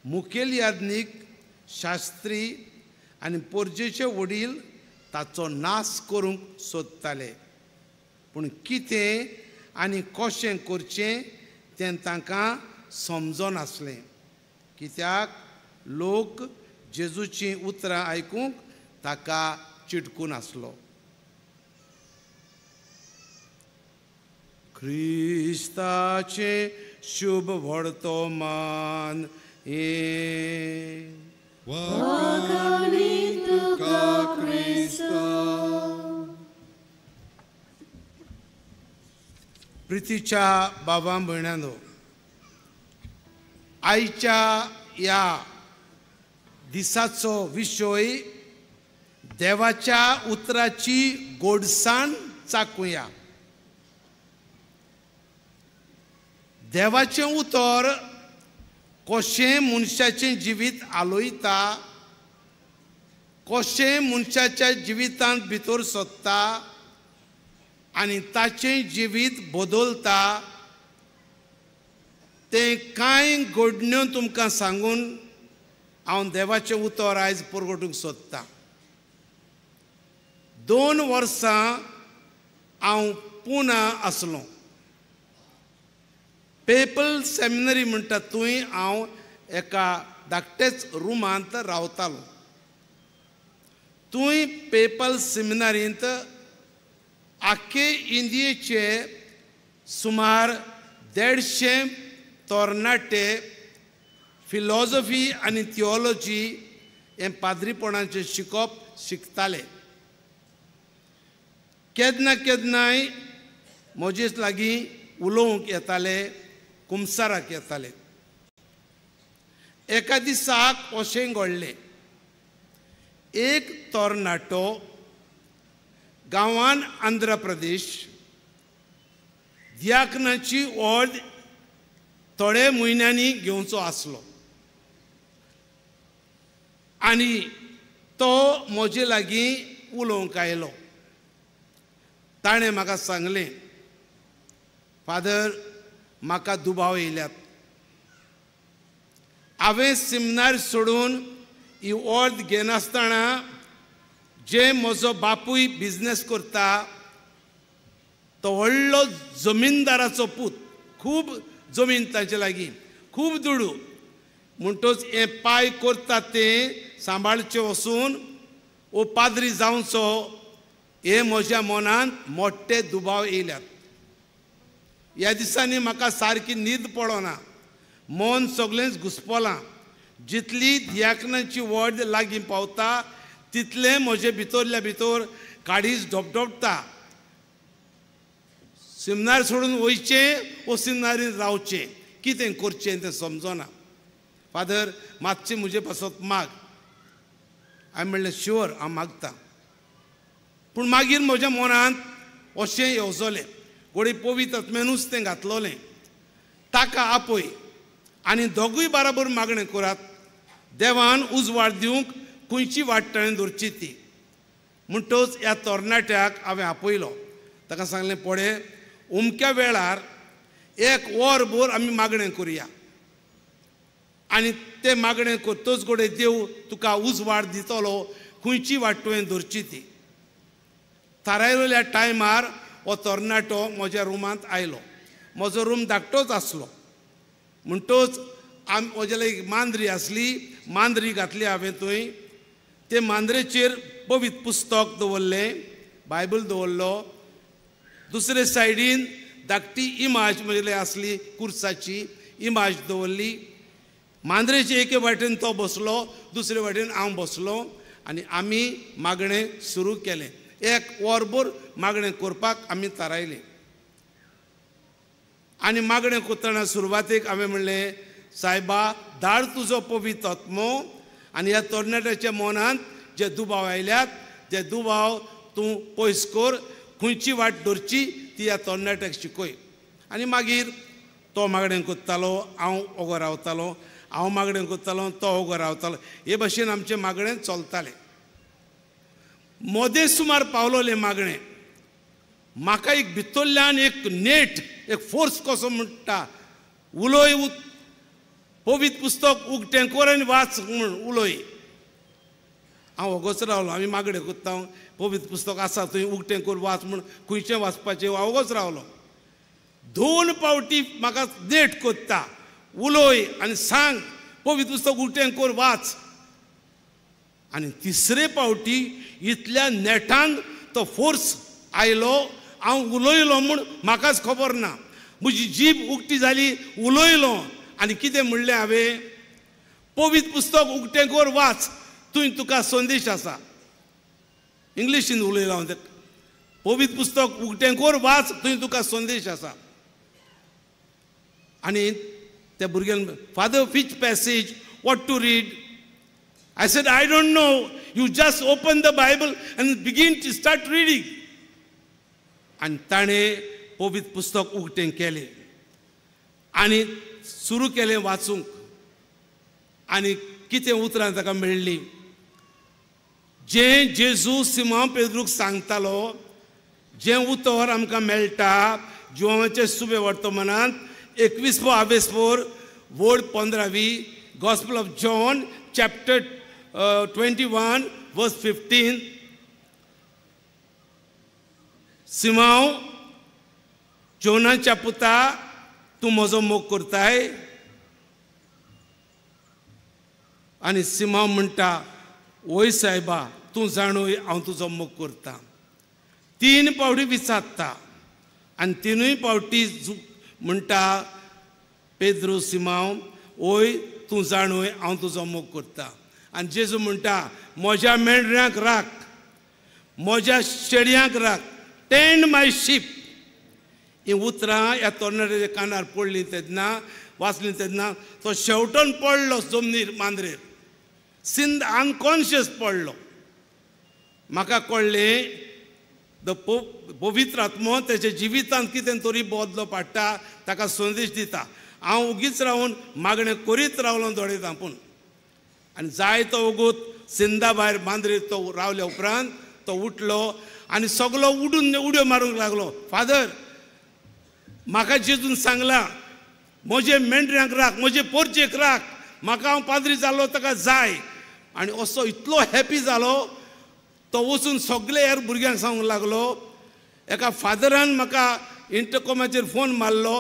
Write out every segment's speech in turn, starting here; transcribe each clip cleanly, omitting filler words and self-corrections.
मुखेल याज्ञीक, शास्त्री आनी पोरजेचे वडील ताचो नाश करूंक सोदताले, पूण कितें आनी कशें करचें तें तांकां समजनासलें, कित्याक लोक जेजूचीं उतरां आयकूंक ताका चिटकून आसलो. क्रिस्ताचें शुभ वर्तमान हें. वाखाणी तुका क्रिस्ता. प्रितीच्या बाबा भयणांनो, आयच्या ह्या दिसाचो विशय देवाच्या उतराची गोडसाण चाकुया. देवाचें उतर कशें मनशाचें जिवीत आलोयता, कशें मनशाच्या जिवितांत भितर सोदता आनी ताचें जिवीत बदलता तें कांय घडण्यो तुमकां सांगून हांव देवाचें उतर आयज परगटूंक सोदतां. 2 वर्सां हांव पुना आसलो. पेपल सेमिनरी म्हणटा थंय हांव एका धाकटेच रुमांत रावतालो. थंय पेपल सेमिनरींत आख्खे इंडियेचे सुमार 150 तरणाटे फिलॉसॉफी आनी थियोलॉजी हें पाद्रीपणाचें शिकप शिकताले. केन्ना केन्नाय म्हजेच लागीं उलोवंक येताले, कुमसाराक येताले. एका दिसाक अशें घडलें, एक तरणाटो गांवान आंध्र प्रदेश दियाकनाची ऑर्द थोडे म्हयन्यांनी घेवचो आसलो आनी तो म्हजे लागीं उलोवंक आयलो. ताणें म्हाका सांगलें, फादर, म्हाका दुबाव येयल्यात. हांवें सिमनार सोडून ही ऑर्द घेनासतना जे म्हजो बापूय बिजनेस करता तो व्हडलो जमीनदाराचो पूत, खूब जमीन ताचे लागीं, खूब दुडू, म्हणटच हें पांय करता तें सांबाळचें वचून वो पाद्री जावचो हे म्हज्या मनांत मोठे दुबाव येयल्यात. ह्या दिसांनी म्हाका सारकी न्हीद पडना, मन सगळेंच घुसपलां. जितली दियाकनाची वड लागीं पावता तितलें म्हजे भितरल्या भितर काडीच धपधपता. सिमनार सोडून वयचें वो सिमनारीन रावचें, कितें करचें तें समजना. फादर, मातशें म्हजे पासत माग. हांवें म्हणलें, शुअर, हांव मागता. पूण मागीर म्हज्या मनांत अशें येवजलें, घोडे पवित्र आत्म्यानूच तें घातलोलें, ताका आपय आनी दोगूय बराबर मागणें करात, देवान उजवाड दिवंक खंयची वाट ताणें दवरची ती. म्हणटच ह्या तरणाट्याक हांवें आपयलो. ताका सांगलें, पळय, अमक्या वेळार 1 वरभर आमी मागणें करुया आनी तें मागणें करतच घडये देव तुका उजवाड दितलो खंयची वाट तुवें दवरची ती. थारायलेल्या टायमार हो तरणाटो म्हज्या रुमांत आयलो. म्हजो रूम धाकटोच आसलो, म्हणटच म्हजे एक मांद्री आसली, मांद्री घातली हांवें थंय. ते मांद्रेचेर पवित्र पुस्तक दवरलें, बायबल दवरलो. दुसरे सायडीन धाकटी इमाज म्हजे आसली, कुर्साची इमाज दवरली. मांद्रेचे एके वाटेन तो बसलो, दुसरे वाटेन हांव बसलो आनी आमी मागणें सुरू केलें. 1 वरभर मागणें करपाक आमी थारायलें. आनी मागणें करतना सुरवातेक हांवें म्हणलें, सायबा, धाड तुजो पवित्र आत्मो आनी ह्या तरणाट्याच्या मनांत जे दुबाव आयल्यात ते दुबाव तूं पयस कर, खंयची वाट धरची ती ह्या तरणाट्याक शिकय. आनी मागीर तो मागणें करतालो, हांव ओगो रावतालो, हांव मागणें करतालो, तो ओगो रावतालो. हे भशेन आमचें मागणें चलतालें. मदें सुमार पावलोलें मागणें, म्हाका एक भितरल्यान एक नेट, एक फोर्स कसो म्हणटा, उलय पवित्र पुस्तक उगटें कर आनी वाच म्हूण उलय. हांव वोगोच रावलो. आमी मागणें कोत्ता, पवित्र पुस्तक आसा थंय उगटें कर वाच म्हूण, खंयचें वाचपाचें. हांव वोगोच रावलो. 2 पावटी म्हाका नेट कोत्ता, उलय आनी सांग पवित्र पुस्तक उगटें कर वाच. आनी तिसरे पावटी इतल्या नेटान तो फोर्स आयलो, हांव उलयलो म्हूण म्हाकाच खबर ना. म्हजी जीब उगटी जाली, उलयलो आनी कितें म्हणलें हांवें, पवित्र पुस्तक उगटें कर वाच, थंय तुका संदेश आसा. इंग्लिशीन उलयलो हांव तें, पवित्र पुस्तक उगटें कर वाच, थंय तुका संदेश आसा. आनी त्या भुरग्यान, father which passage, what to read? I said, I don't know. You just open the Bible and begin to start reading. आनी ताणें पवित्र पुस्तक उगटें केलें आनी सुरू केलें वाचूंक. आनी कितें उतरां ताका मेळ्ळीं, जें जेजू सिमांव पेद्रूक सांगतालो, जें उतर आमकां मेळटा जुवांचे सुबे वर्तमानांत 21वो आवेसपोर वड 15वी, gospel of John chapter 21 verse 15. Simão जोनाच्या पुता, तूं म्हजो मोग करताय? आनी सिमांव म्हणटा, वय सायबा, तूं जाणूय हांव तुजो मोग करता. 3 पावटी विचारता आनी 3 पावटी म्हणटा पेद्रू सिमांव, वय तूं जाणूय हांव तुजो मोग करता. आनी जेजू म्हणटा, म्हज्या मेंढऱ्यांक राख, म्हज्या शेडयांक राख, टेंड माय शीप. हीं उतरां ह्या तरणाट्याच्या कानार पडलीं तेन्ना, वाचलीं तेन्ना तो शेवटून पडलो जमनीर, मांद्रेर, सिंद अनकॉन्शियस पडलो. म्हाका कळ्ळें the पवित्र आत्मो तेच्या जिवितांत कितें तरी बदलो पाडटा, ताका संदेश दिता. हांव उगीच रावन मागणें करीत रावलो दोळे धांपून. आनी जाय तो वगत सिंदा भायर मांद्रेर तो रावल्या उपरांत तो उठलो आनी सगलो उडून उडयो मारूंक लागलो, फादर म्हाका जेजून सांगलां म्हजे मेंढऱ्यांक राख, म्हजे पोरचेक राख, म्हाका हांव पाद्री जालो ताका जाय. आनी असो इतलो हॅपी जालो, तो वचून सगळे हेर भुरग्यांक सांगूंक लागलो. एका फादरान म्हाका इंटरकॉमाचेर फोन मारलो,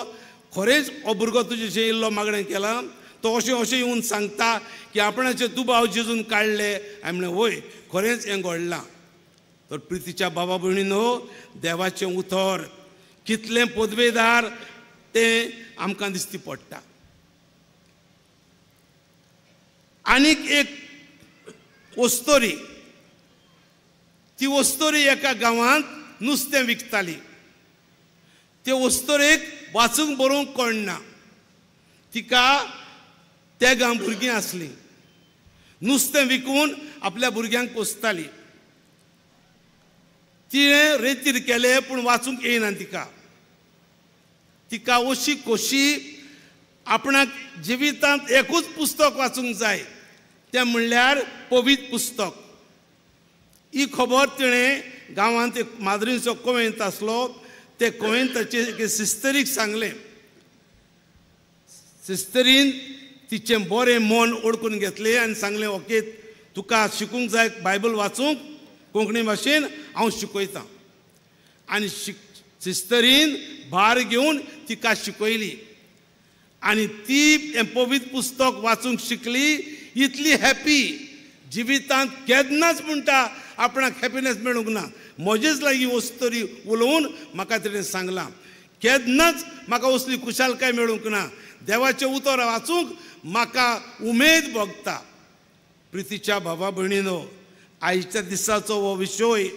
खरेंच हो भुरगो तुजे इल्लो मागणें केलां, तो अशें अशें येवन सांगता की आपणाचे दुबाव जेजून काडले. हांवें म्हणलें वय, खरेंच हें घडलां. तर प्रितीच्या बाबा भयणीनो, देवाचें उतर कितलें पदवेदार तें आमकां दिसती पडटा. आनीक एक वस्तोरी, ती वस्तोरी एका गांवांत नुस्तें विकताली. ते वस्तोरेक वाचूंक बरोवंक कळना, तिका तेगां भुरगीं आसलीं, नुस्तें विकून आपल्या भुरग्यांक पोसताली. तिणें रेतीर केलें पूण वाचूंक येयना तिका. तिका अशी खोशी आपणाक जिवितांत एकूच पुस्तक वाचूंक जाय, तें म्हणल्यार पवित्र पुस्तक. ही खबर तिणें गांवांत एक माद्रींचो कोवेंत आसलो, ते कोवेंताचे एके सिस्तरीक सांगलें. सिस्तरीन तिचें बरें मन ओळखून घेतलें आनी सांगलें, ओके तुका शिकूंक जाय बायबल वाचूंक कोंकणी भाशेन, हांव शिकयतां. आनी सिस्तरीन भार घेवन तिका शिकयली आनी ती हें पवित्र पुस्तक वाचूंक शिकली. इतली हॅपी जिवितांत केन्नाच म्हणटा आपणाक हॅपिनेस मेळूंक ना. म्हजेच लागीं वस्तरी उलोवन म्हाका तिणें सांगलां, केन्नाच म्हाका असली खुशालकाय मेळूंक ना, देवाचें उतर वाचूंक म्हाका उमेद भोगता. प्रितीच्या भावा भयणीनो, आयच्या दिसाचो हो विशय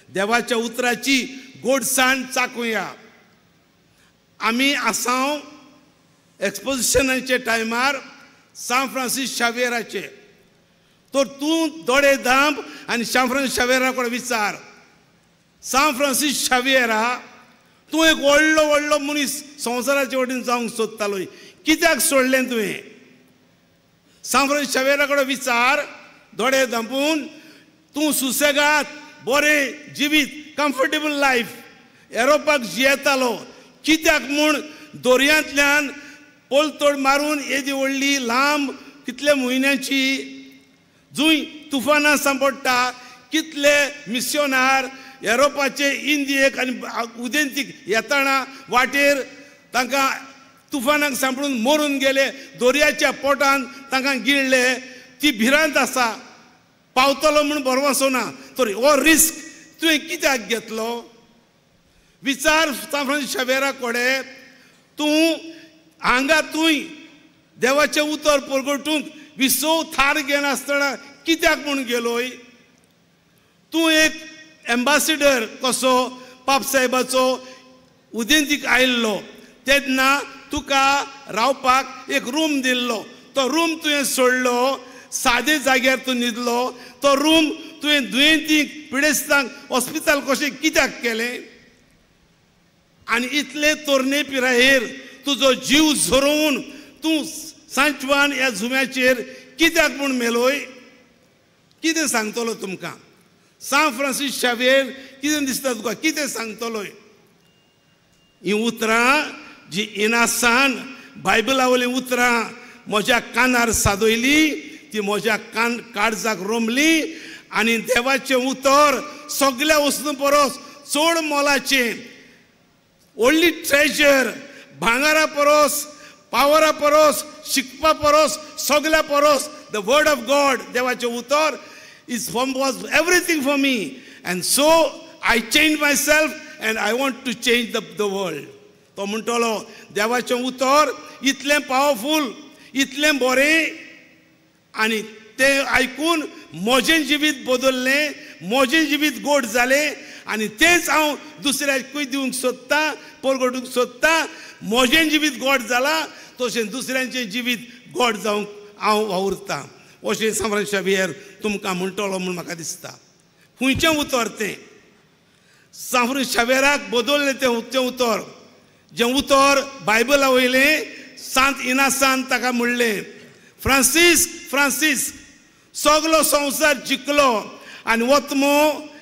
देवाच्या उतराची गोडसाण चाकुया. आमी आसाव एक्सपोजिशनाचे टायमार सांत फ्रांसीस शावेराचे, तर तूं दोळे धांप आनी सांत फ्रांसीस शावेरा कडेन विचार, सांत फ्रांसीस शावेरा तूं एक व्हडलो व्हडलो मनीस संवसाराचे वटेन जावंक सोदतालो, कित्याक सोडलें तुवें? सांत फ्रांसीस शावेरा कडेन विचार दोळे धांपून, तूं सुसेगाद बरें जिवीत कम्फर्टेबल लायफ एरोपाक जियेतालो, कित्याक म्हूण दर्यांतल्यान पोलतोड मारून येदी व्हडली लांब कितल्या म्हयन्याची जुंय तुफानां सांपडटा, कितले मिस्योनार युरोपाचे इंडियेक आनी उदेंतीक येतना वाटेर तांकां तुफानाक सांपडून मरून गेले, दर्याच्या पोटान तांकां गिळ्ळे. ती भिरांत आसा, पावतलो म्हूण भरवंसो ना. तर हो रिस्क तुवें कित्याक घेतलो? विचार सांत फ्रांसीस शावेरा कडेन. तूं हांगा तूं देवाचें उतर परगटूंक विसव थार घेनासतना कित्याक म्हूण गेलोय? तूं एक एम्बासिडर कसो पापसाहेबाचो उदेंतीक आयिल्लो तेन्ना तुका रावपाक एक रूम दिल्लो, तो रूम तुवें सोडलो, सादे जाग्यार तूं न्हिदलो, तो रूम तुवें दुयेंतींक पिडेस्तांक हॉस्पिटल कशें कित्याक केलें? आनी इतले तरणे पिरायेर तुजो जीव झरोवन तूं सांजवान ह्या जुम्याचेर कित्याक म्हूण मेलोय? कितें सांगतलो तुमकां सांत फ्रांसीस शावेर? कितें दिसता तुका? कितें सांगतलोय? हीं उतरां जी इनासान बायबला वयलीं उतरां म्हज्या कानार सादयली, ती म्हज्या कान काळजाक रोमली आनी देवाचें उतर सगल्या वस्तूं परस चड मोलाचें, व्हडली ट्रेजर, भांगरा परस, पावरा परस, शिकपा परस, सगल्या परस the word of God, देवाचें उतर is from was everything for me. And so I change myself and I want to change the world. तो म्हणटलो देवाचें उतर इतलें पावरफूल, इतलें बरें, आनी तें आयकून म्हजें जिवीत बदललें, म्हजें जिवीत गोड जालें आनी तेंच हांव दुसऱ्याकूय दिवंक सोदतां, परगटूंक सोदतां. म्हजें जिवीत गोड जालां तशें दुसऱ्यांचें जिवीत गोड जावंक हांव वावुरतां. अशें सांत फ्रांसीस शावियेर तुमकां म्हणटलो म्हूण म्हाका दिसता. खंयचें उतर तें? सांत फ्रांसीस शावियेराक बदललें तें उतर, जें उतर बायबला वयलें. सांत इनासान ताका म्हणलें, फ्रांसीस फ्रांसीस, सगलो संवसार जिखलो आनी वतमो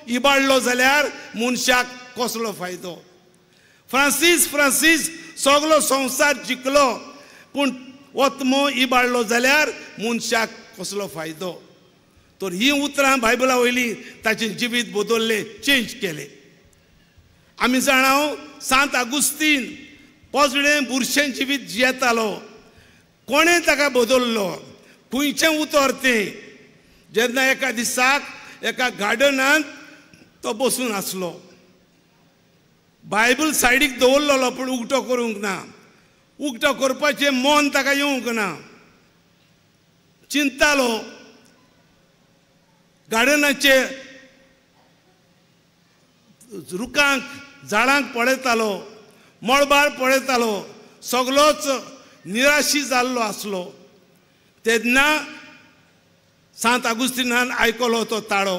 इबाडलो जाल्यार मनशाक कसलो फायदो? फ्रांसीस फ्रांसीस, सगलो संवसार जिखलो पूण वतमो इबाडलो जाल्यार मनशाक कसलो फायदो? तर हीं उतरां बायबला वयलीं ताचें जिवीत बदललें, चेंज केलें. आमी जाणा सांत आगुस्तीन पोजडें बुरशें जिवीत जियेतालो, कोणें ताका बदल्लो? खंयचें उतर तें? जेन्ना एका दिसाक एका गार्डनांत तो बसून आसलो, बायबल सायडीक दवरलेलो पूण उगटो करूंक ना, उगटो करपाचें मन ताका येवंक ना. चिंतालो, गार्डनाचे रुखांक झाडांक पळयतालो, मळबार पळयतालो, सगलोच निराशी जाल्लो आसलो. तेन्ना सांत आगुस्तिनान आयकलो तो ताळो,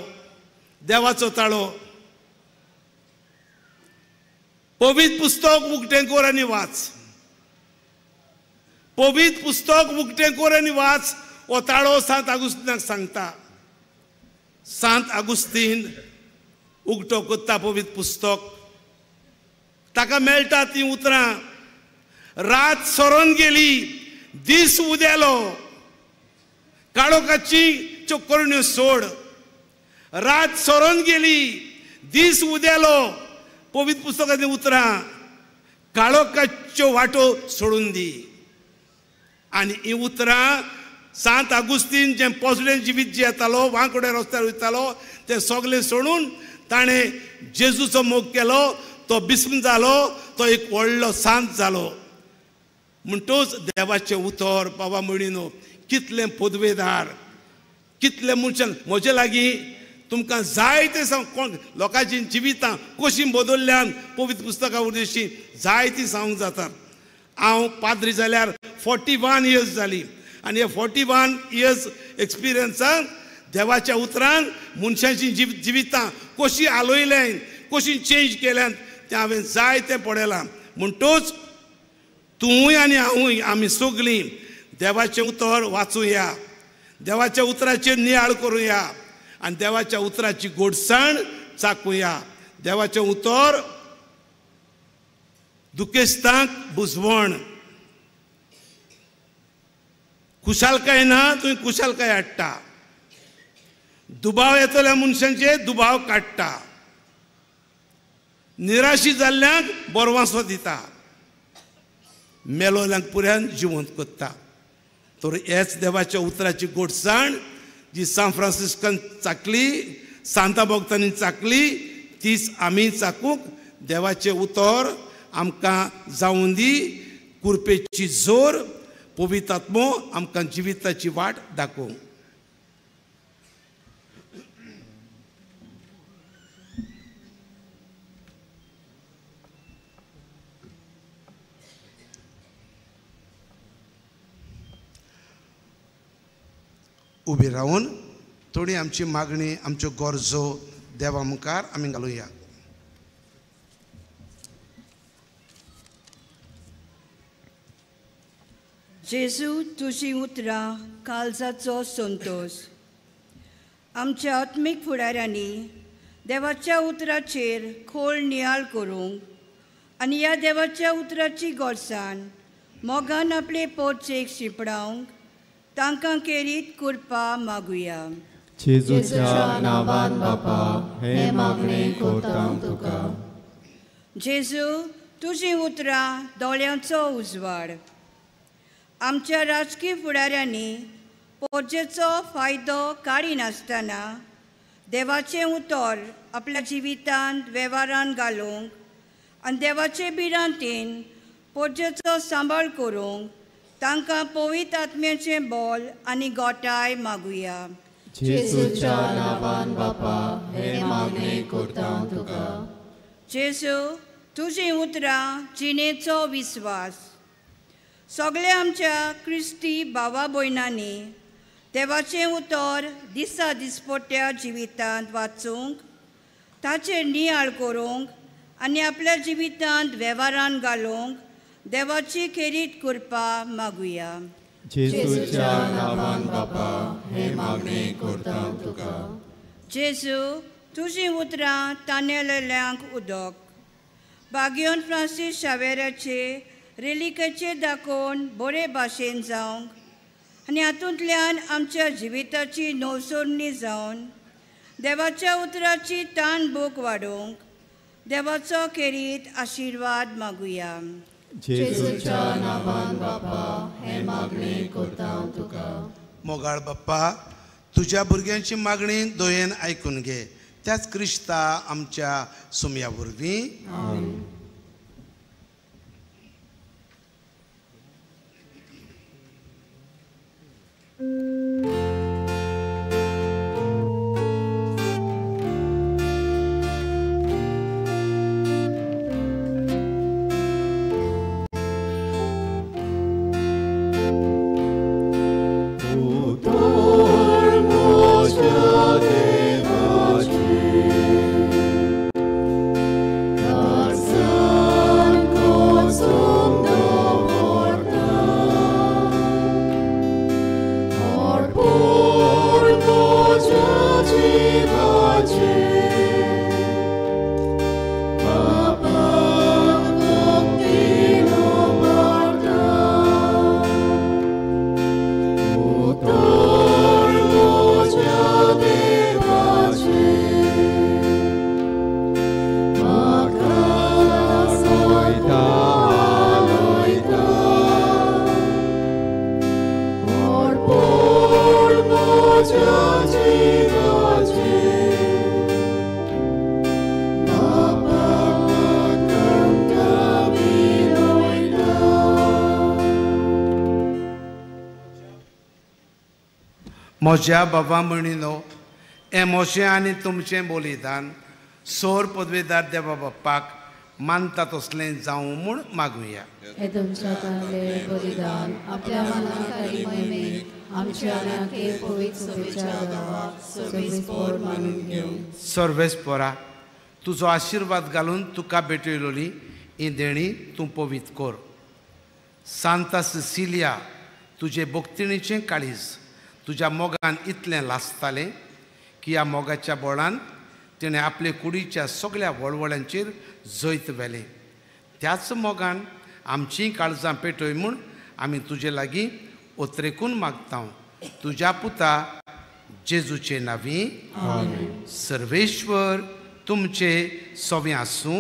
देवाचो ताळो. पवित्र पुस्तक उगटें कर आनी वाच, पवित्र पुस्तक उगटें कर आनी वाच, हो ताळो सांत आगुस्तिनाक सांगता. सांत आगुस्तीन उगटो करता पवित्र पुस्तक, ताका मेळटा तीं उतरां, रात सरोन गेली, दीस उदेलो, काळोखाची च्यो करण्यो सोड. रात सरोन गेली, दीस उदेलो, पवित्र पुस्तकांतलीं उतरां, काळोखाच्यो वाटो सोडून दी. आनी हीं उतरां सांत आगुस्तीन जें पोजडें जिवीत जियेतालो, वांकड्या रस्त्यार वयतालो, तें सगलें सोडून ताणें जेजूचो मोग केलो, तो बिस्म जालो, तो एक व्हडलो सांत जालो. म्हणटूच देवाचें उतर बाबा म्हणिनो कितलें पदवेदार, कितले मनशांक म्हजे लागीं तुमकां जायते सांग, कोण लोकांची जिवितां कशीं बदल्ल्यान पवित्र पुस्तकां उद्देशी जायतीं सांगूंक जातात. हांव पाद्री जाल्यार 41 इयर्स जाली आनी हे 41 इयर्स एक्सपिरियन्सान देवाच्या उतरान मनशांची जिवितां कशीं आलोयल्यान, कशीं चेंज केल्यान तें हांवें जायतें पळयलां. म्हणटूच तूंय आनी हांवूय आमी सगलीं देवाचें उतर वाचुया, देवाच्या उतराचेर नियाळ करुया आनी देवाच्या उतराची गोडसाण चाकुया. देवाचें उतर दुखेस्तांक बुजवण, खुशालकाय ना तुवें खुशालकाय हाडटा, दुबाव येतल्या मनशांचे दुबाव काडटा, निराशी जाल्ल्यांक बरवासो दिता, मेलोल्यांक पुऱ्यान जिवंत करता. तर हेच देवाच्या उतराची गोडसाण जी सान फ्रांसिस्कान चाकली, सांता भक्तांनी चाकली, तीच आमी चाकूंक देवाचें उतर आमकां जावूं दी. कुरपेची जोर पवित्र आत्मो आमकां जिविताची वाट दाखोवं. उबी रावन थोडी आमची मागणी, आमच्यो गरजो देवा मुखार आमी घालुया. जेजू, तुजी उतरां काळजाचो संतोश. आमच्या आत्मीक फुडाऱ्यांनी देवाच्या उतराचेर खोल नियाळ करूंक आनी ह्या देवाच्या उतराची गोडसाण मोगान आपले पोटचेक शिंपडावंक तांकां केरीत कृपा मागुया. जेजूच्या नांवान बापा हे मागणें करता तुका. जेजू, तुजीं उतरां दोळ्यांचो उजवाड. आमच्या राजकीय फुडाऱ्यांनी पोरजेचो फायदो काडिनासतना देवाचें उतर आपल्या जिवितांत वेव्हारान घालूंक आनी देवाचे भिरांतेन पोरजेचो सांबाळ करूंक तांकां पवित्र आत्म्याचें बोल आनी गोटाय मागुया. जेजूच्या नांवान बापा हे मागणें करता तुका. जेजू, तुजीं उतरां जिणेचो विस्वास. सगळ्या आमच्या क्रिस्ती भावा भयणांनी देवाचें उतर दिसा दिसपट्ट्या जिवितांत वाचूंक, ताचेर नियाळ करूंक आनी आपल्या जिवितांत वेव्हारान घालूंक देवाची खेरीत कृपा मागुया. जेजूच्या नांवान बापा हे मागणें करता तुका. जेजू, तुजीं उतरां तानेलेल्यांक उदक. बागियोन फ्रांसीस शावेराचे रेलिकेचेर दाखोवन बरे भाशेन जावंक आनी हातूंतल्यान आमच्या जिविताची नवसोरणी जावन देवाच्या उतराची ताण भूक वाडोवंक देवाचो खेरीत आशिर्वाद मागुया. जेजूच्या नांवान बापा हे मागणें करता तुका. मोगाळ बाप्पा, तुज्या भुरग्यांची मागणी दोयेन आयकून घे, त्याच क्रिस्ता आमच्या सुमया वरवीं. आमेन. म्हज्या बाबा म्हणिनो, हें म्हजें आनी तुमचें बलिदान सोर पदवेदार देवा बाप्पाक मानता तसलें जावं म्हूण मागुया. हे तुमच्या तांदले बलिदान आपल्या मनाक महिमेक आमच्या आनी पवित्र सभेच्या देवाक सर्वेस पोर मानून घेवं. सर्वेस पोरा, तुजो आशिर्वाद घालून तुका भेटयलोली ही देणी तूं पवित्र कर. सांता सिसिलिया, तुजे भक्तिणीचें काळीज तुज्या मोगान इतलें लासतालें की ह्या मोगाच्या बोळान तिणें आपले कुडीच्या सगळ्या वळवळ्यांचेर जैत व्हेलें. त्याच मोगान आमचीं काळजां पेटय म्हूण आमी तुजे लागीं ओत्रेकून मागता तुज्या पुता जेजूचे नांवी. सर्वेश्वर तुमचे सोवे आसूं.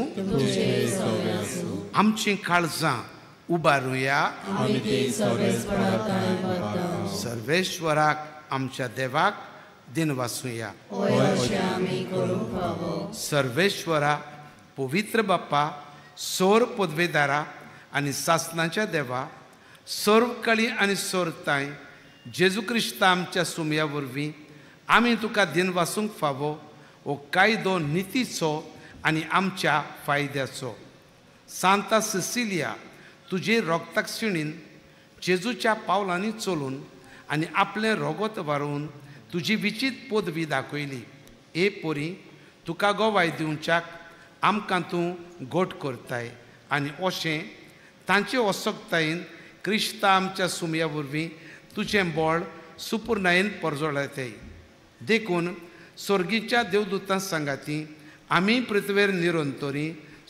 आमचीं काळजां उबारुया. सर्वेश्वराक आमच्या देवाक दिनवासुया. सर्वेश्वरा पवित्र बाप्पा सोर पदवेदारा आनी सासनाच्या देवा सर्व कळी आनी सोरताय जेजू क्रिस्ता आमच्या सुमया वरवीं आमी तुका दिनवासूंक फावो हो कायदो नितीचो आनी आमच्या फायद्याचो. सांता सिसिलिया तुजे रोगताक्षिणीन जेजूच्या पावलांनी चलून आनी आपलें रोगत वारोवन तुजी विचीत पदवी दाखयली. ए पोरी तुका गोवाय दिवच्याक आमकां तूं गोट करताय आनी अशें तांचे असक्तायेन क्रिस्ता आमच्या सुमया वरवीं तुजें बळ सुपुर्णायेन परजळयताय. देखून स्वर्गीच्या देवदूतां सांगाती आमी पृथ्वेर निरंतरी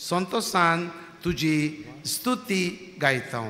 संतोसान तुजी स्तुती गायता.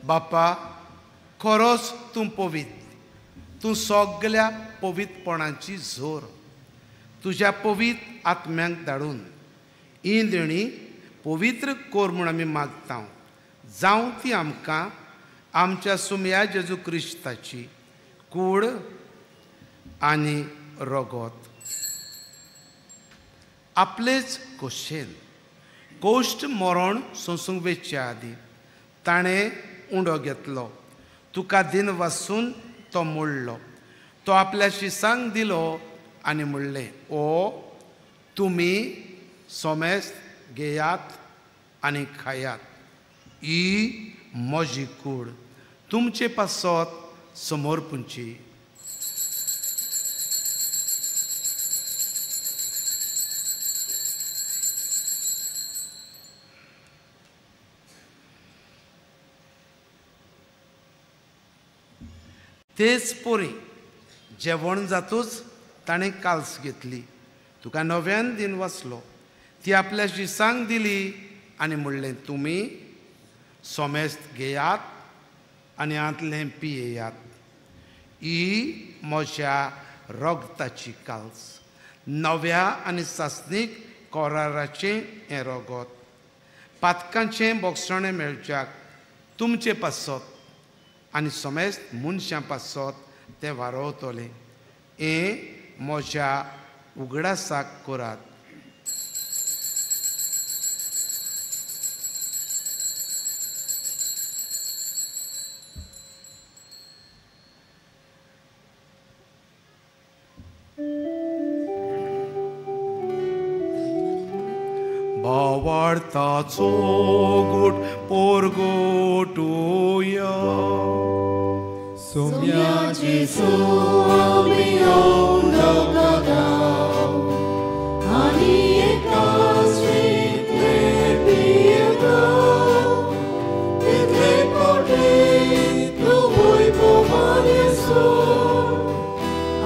बापा खरोच तूं पवित्र, तूं सगल्या पवित्रपणाची जोर. तुज्या पवित्र आत्म्यांक धाडून ही देणी पवित्र कोर म्हूण आमी मागता. जावं ती आमकां आमच्या सुमया जेजू क्रिस्ताची कूड आनी रगत. आपलेच खोशेन कोश्ट मरण सोंसूंक वेच्या आदीं ताणें उंडो घेतलो, तुका दिन वासून तो मोडलो, तो आपल्या शिसांक दिलो आनी म्हणलें, ओ तुमी सोमेस्त घेयात आनी खायात, ही म्हजी कूड तुमचे पासत समर्पूंची. तेच पोरी जेवण जातूच ताणें काल्स घेतली, तुका नव्यान दिन वाचलो, ती आपल्या शिसांक दिली आनी म्हणलें, तुमी सोमेस्त घेयात आनी हांतलें पियेयात, ही म्हज्या रगताची काल्स, नव्या आनी सासणीक कोराराचें हें रगत, पातकांचें बोगसणें मेळच्याक तुमचे पासत आनी समेस्त मनशां पासत तें वारोवतलें. हें म्हज्या उगडासाक करात. भावार्थाचो गोट पोरगोटुया सोम्या जेजू आमी उलोवता आनी एकाच जितले पियेता तितले फावटी तूं वैभवान येसो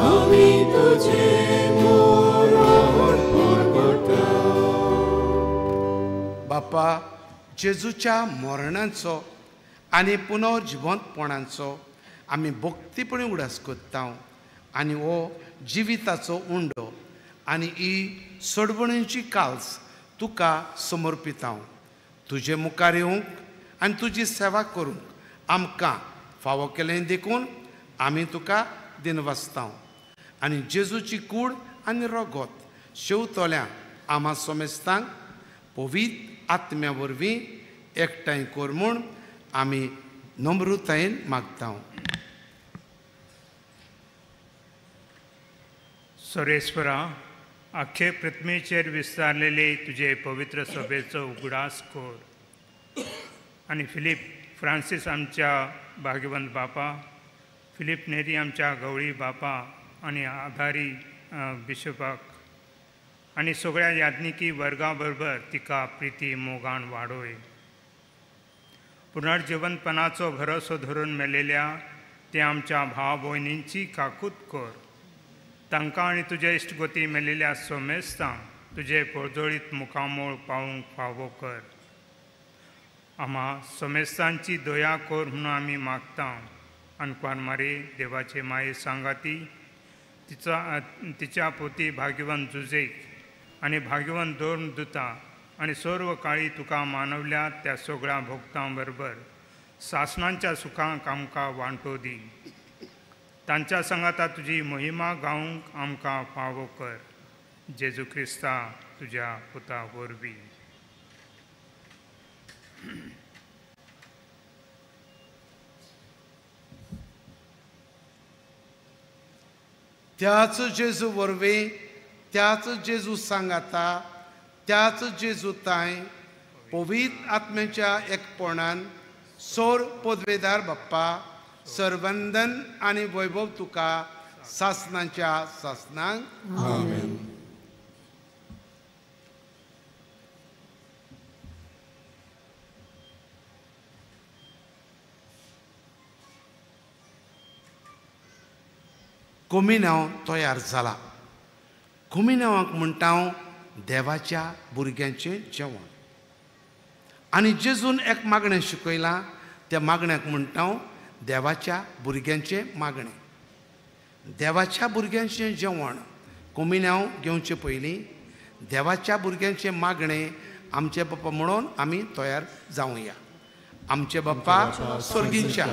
आमी तुजें मरण परगटा. बापा जेजूच्या मरणाचो आनी पुनर्जिवंतपणाचो आमी भक्तीपणी उडास करता आनी हो जिविताचो उंडो आनी ही सोडवणीची काल्स तुका समर्पिता. तुजे मुखार येवंक आनी तुजी सेवा करूंक आमकां फावो केलें देखून आमी तुका दिनवासता. आनी जेजूची कूड आनी रगत शेवतल्या आमा सोमेस्तांक पवित्र आत्म्या वरवीं एकठांय कर म्हूण आमी नम्रतायेन मागता. सोरेश्वरा, आख्खे पृथ्वीचेर विस्तारलेले तुजे पवित्र सभेचो उगडास कर आनी फिलीप फ्रांसीस आमच्या भाग्यवंत बापा, फिलीप नेरी आमच्या गवळी बापा आनी आधारी बिशपाक आनी सगळ्या याज्ञिकी वर्गा बरोबर तिका प्रिती मोगान वाडोय. पुनर्जिवंतपणाचो भरोसो धरून मेलेल्या ते आमच्या भाव भयणींची काकूत कर. तांकां आनी तुजे इश्टगोती मेलेल्या सोमेस्तांक तुजे पोळजोळीत मुखामोळ पावूंक फावो कर. आमा सोमेस्तांची दया कर म्हणून आमी मागता. अनकुवार मारी देवाचे माये सांगाती तिच्या पोती भाग्यवंत जुजेक आनी भाग्यवंत दोन दुता आनी सर्व काळी तुका मानवल्या त्या सगळ्या भोगतां बरोबर सासणांच्या सुखांक आमकां वांटो दी. तांच्या सांगाता तुजी महिमा गावंक आमकां फावो कर. जेजू क्रिस्ता तुज्या पुता वरवीं. त्याच जेजू वरवीं, त्याच जेजू सांगाता, त्याच जेजू तांय पवित्र आत्म्याच्या एकपणान सोर पदवेदार बाप्पा सर्वंदन आनी वैभव तुका सासनाच्या सासनांक. आमेन. कोमिनांव तयार जाला. कोमिनांवाक म्हणटा हांव देवाच्या भुरग्यांचें जेवण. आनी जेजून एक मागणें शिकयलां, त्या मागण्याक म्हणटा हांव देवाच्या भुरग्यांचें मागणें. देवाच्या भुरग्यांचें जेवण कोमिनांव घेवचे पयलीं देवाच्या भुरग्यांचें मागणें आमचे बाप्पा म्हणून आमी तयार जावया. आमचे बाप्पा स्वर्गीच्या,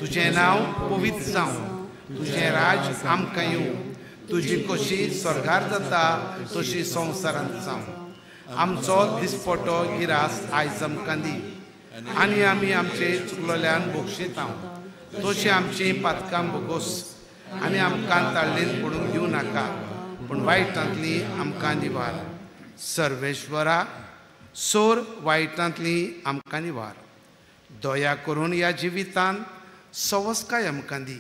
तुजें नांव पवित्र जावं, तुजें राज आमकां येवं, तुजी कशी स्वर्गार जाता तशी संवसारांत जावं. आमचो दिसपटो गिरास आयज आमकां दी आनी आमी आमचे चुकलोल्यान बक्षितां तशी आमची पातकां भोगोस आनी आमकां ताळ्ळेन पडूंक दिवं नाका, पूण वायटांतली आमकां निवार. सर्वेश्वरा, सोर वायटांतली आमकां निवार. दया करून ह्या जिवितान सवस्काय आमकां दी.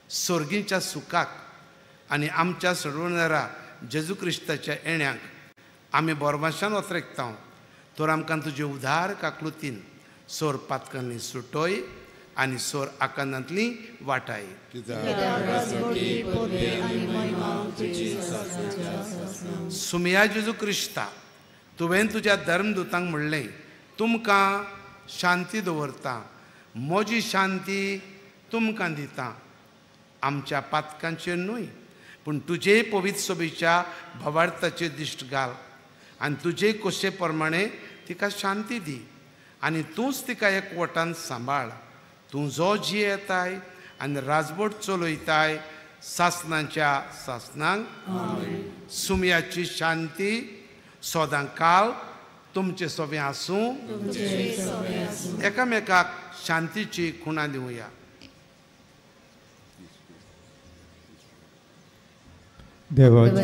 स्वर्गीच्या सुखाक आनी आमच्या सोडवणारा जेजू क्रिस्ताच्या येण्याक आमी बोरमाशान वत्रेकता. तर आमकां तुजे उदार काकलुतीन सोर पातकांनी सुटोय आनी सोर आकांतांतली वाटाय. सुमया जेजू क्रिस्ता, तुवें तुज्या धर्मदूतांक म्हणलें, तुमकां शांती दवरता, म्हजी शांती तुमकां दिता. आमच्या पातकांचेर न्हय पूण तुजे पवित्र सभेच्या भावार्थाचेर दिश्ट घाल आनी तुजे कोशे प्रमाणे तिका शांती दी आनी तूंच तिका एकवटान सांबाळ. तूं जो जियेताय आनी राजवट चलयताय सासनाच्या सासनांक. सुमयाची शांती सदां काल तुमचे सोबें आसूं. एकामेकाक शांतीची खुणा दिवया. देवाचे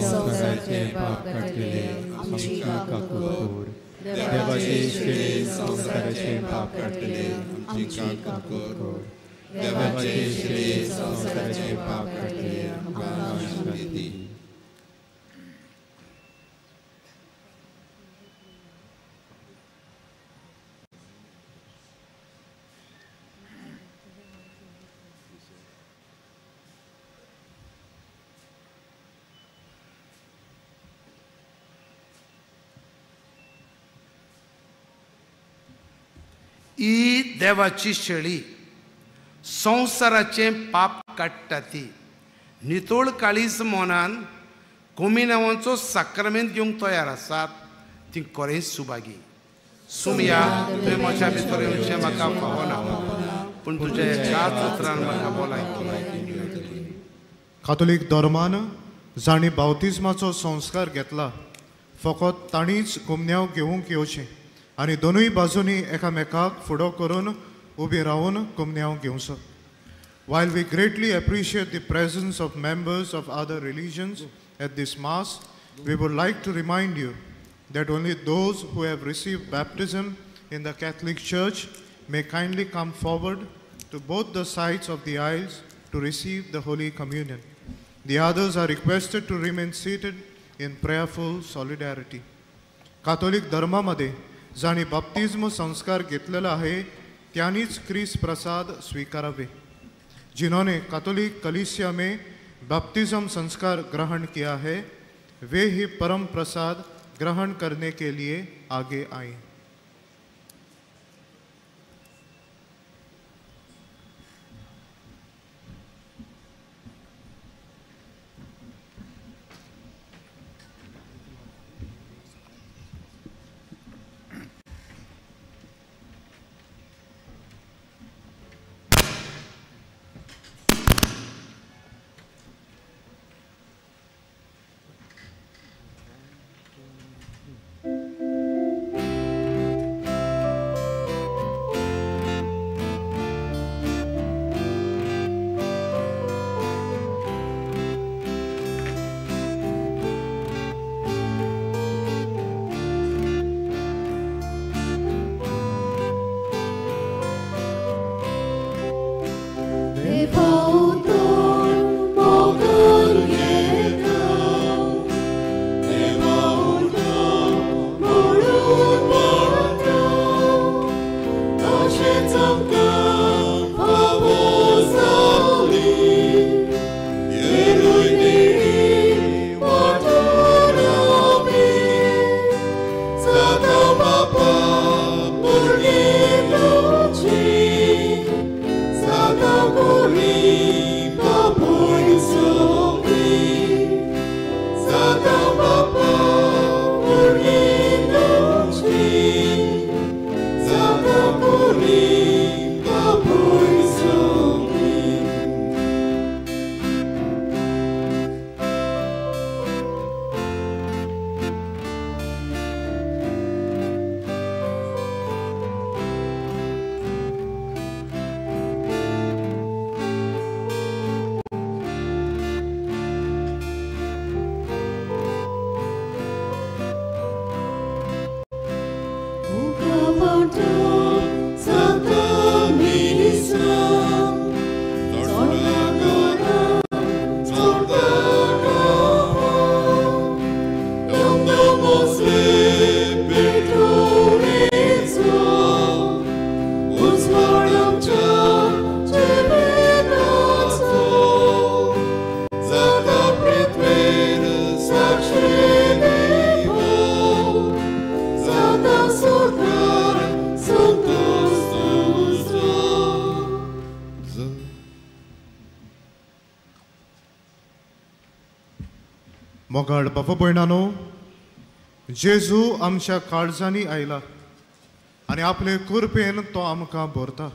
संवसाराचे पाप काडटले आमची काकूत कर. देवाचे शेळे संवसाराचे पाप काडटले आमची काकूत कर. देवाचे शेळे संवसाराचे पाप काडटले आमकां शांती दी. ही देवाची शेळी संवसाराचें पाप काडटा ती नितळ काळीज मनान कोमिनांवाचो साक्रमेंत घेवंक तयार आसात ती खरेंच सुभागी. सुमया, तुवें म्हज्या भितर येवचें म्हाका फावना, पूण तुज्या एकाच उतरान म्हाका बोलाय. कातोलीक धर्मान जांणी बावतिज्माचो संस्कार घेतला फकत तांणीच कोमन्यांव घेवंक येवचें आनी दोनूय बाजूंनी एकामेकाक फुडो करून उबी रावन कोमन्यांव घेवचो. While we greatly appreciate the presence of members of other religions at this Mass, we would like to remind you that only those who have received baptism in the Catholic Church may kindly come forward to both the sides of the aisles to receive the Holy Communion. The others are requested to remain seated in prayerful solidarity. Catholic धर्मामध्ये जांणी बाप्तिज्म संस्कार घेतलेला आहे त्यांनीच क्रिस प्रसाद स्वीकारावे. जिन्होंने Catholic कलीसिया में बपतिस्म संस्कार ग्रहण किया है वे ही परम प्रसाद ग्रहण करने के लिए आगे आए. मोगाळ बापा भयणानो, जेजू आमच्या काळजांनी आयला आनी आपले कृपेन तो आमकां भरता.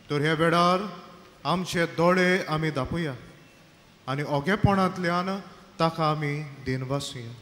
तर ह्या वेळार आमचे दोळे आमी दापोया आनी ओगेपणांतल्यान ताका आमी दिनवासुया.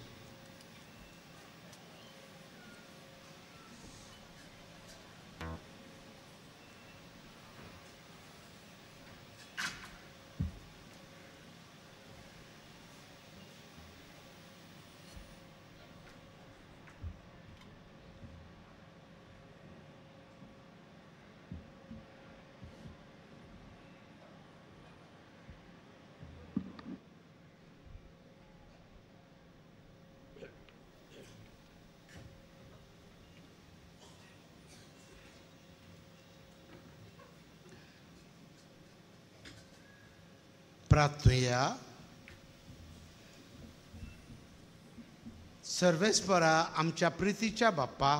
प्रार्थुया. सर्वेस्परा आमच्या प्रितीच्या बाप्पा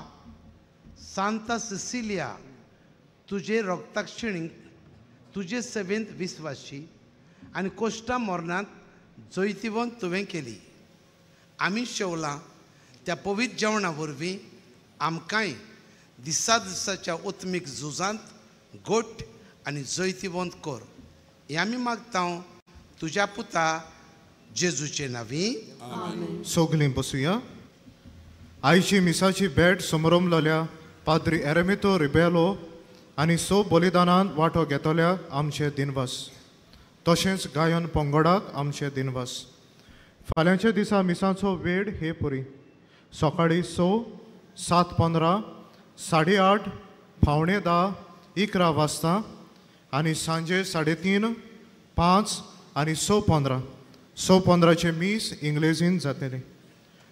सांता सिसिलिया तुजे रोगताक्षिणीक तुजे सेवेंत विस्वाशी आनी कोश्टा मरणांत जैतिवंत तुवें केली. आमी शेवलां त्या पवित्र जेवणा वरवीं आमकांय दिसा दिसाच्या उत्मीक झुजांत गोट आनी जैतिवंत कर. हें आमी मागता तुज्या पुता जेजूचे नांवी. सगलीं बसुया. आयची मिसाची भेट समरमलेल्या पाद्री एरेमितो रिबेलो आनी स बलिदानान वांटो घेतल्याक आमचे दिनवास, तशेंच गायन पंगडाक आमचे दिनवास। फाल्यांच्या दिसा मिसाचो वेळ हे परी सकाळीं 6, 7:15, 8:30, 9:45, 11 वाजता आनी सांजे 3:30, 5 आनी 6:15। 6:15 मीस इंग्लेजीन जातलें।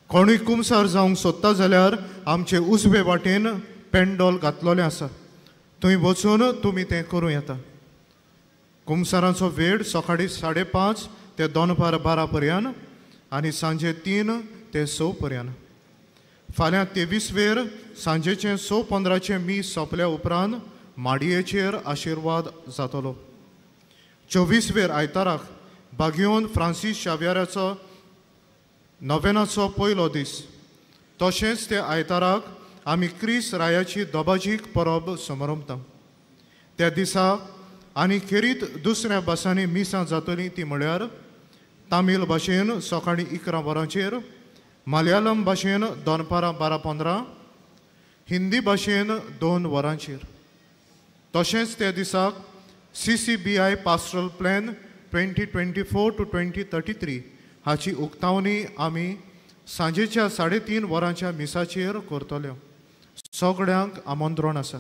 कोणूय कुमसार जावंक सोदता जाल्यार आमचे उजवे वाटेन पेंडोल घातलेलें आसा, थंय वचून तुमी तें करूं येता। कुमसारांचो वेळ सकाळीं 5:30 ते दनपार 12 पर्यंत आनी सांजे 3 ते 6 पर्यंत। फाल्यां 23 वेर सांजेचें 6:15 मीस सोंपल्या उपरांत माडयेचेर आशिर्वाद जातलो। 24 वेर आयताराक बागियोन फ्रांसीस शाव्याराचो नोवेनाचो पयलो दीस, तशेंच ते आयताराक आमी क्रिस रायाची दोबाजीक परब समरमता। त्या दिसा आनी खेरीत दुसऱ्या भासांनी मिसां जातलीं ती म्हळ्यार तामील भाशेन सकाळीं 11 वरांचेर, मलयालम भाशेन दनपारां 12:15, हिंदी भाशेन 2 वरांचेर। तशेंच त्या दिसाक CCBI pastoral plan 2024 to 2033 हाची उक्तावणी आमी सांजेच्या 3:30 वरांच्या मिसाचेर करतले। सगळ्यांक आमंत्रण आसा।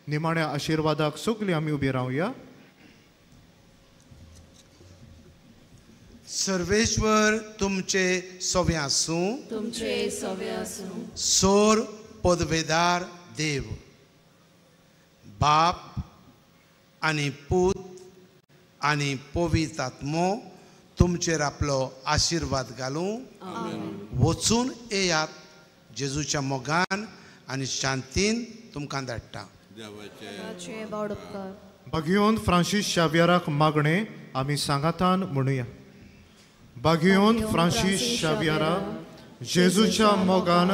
निमाण्या आशिर्वादाक सगळीं आमी उबी रावया। सर्वेश्वर तुमचे सवे आसूं, तुमचे सवे आसूं। सोर पदवेदार देव बाप आनी पूत आनी पवित्र आत्मो तुमचेर आपलो आशिर्वाद घालूं। वचून येयात, जेजूच्या मोगान आनी शांतीन तुमकां धाडटा। बागियोन फ्रांसीस शाव्याराक मागणें आमी सांगातान म्हणुया। बागियोन फ्रांसीस शाव्यारा, जेजूच्या मोगान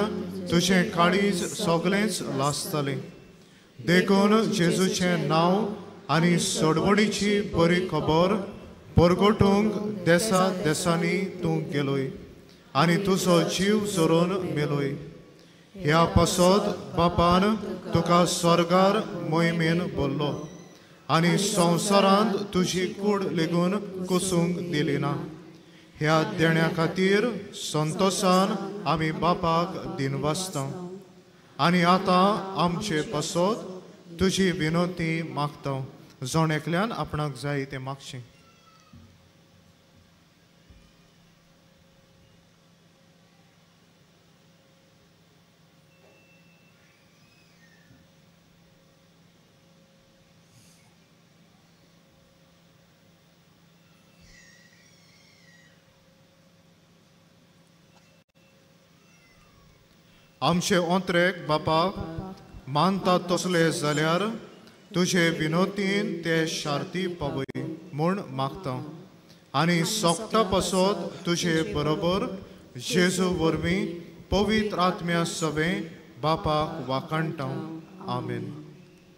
तुजें काळीज सगळेंच लासतलें, देखून जेजूचें नांव आनी सोडवणीची बरी खबर परगटूंक देसा देसांनी तूं गेलोय आनी तुजो जीव जोरून मेलोय। ह्या पासत बापान तुका स्वर्गार मोहिमेन बोल्लो आनी संवसारांत तुजी कूड लेगून कोसूंक दिली ना। ह्या देण्या खातीर संतोसान आमी बापाक दिनवासता आनी आतां आमचे पासत तुजी विनंती मागता। जण एकल्यान आपणाक जाय तें मागचें। आमचे ओंत्रेक बापाक मानता तसले जाल्यार तुजे विनोतीन ते शार्ती पावय म्हूण मागता आनी सोगटा पासत तुजे बरोबर जेजू वरवीं पवित्र आत्म्या सवें बापाक वाखाणटा। आमेन।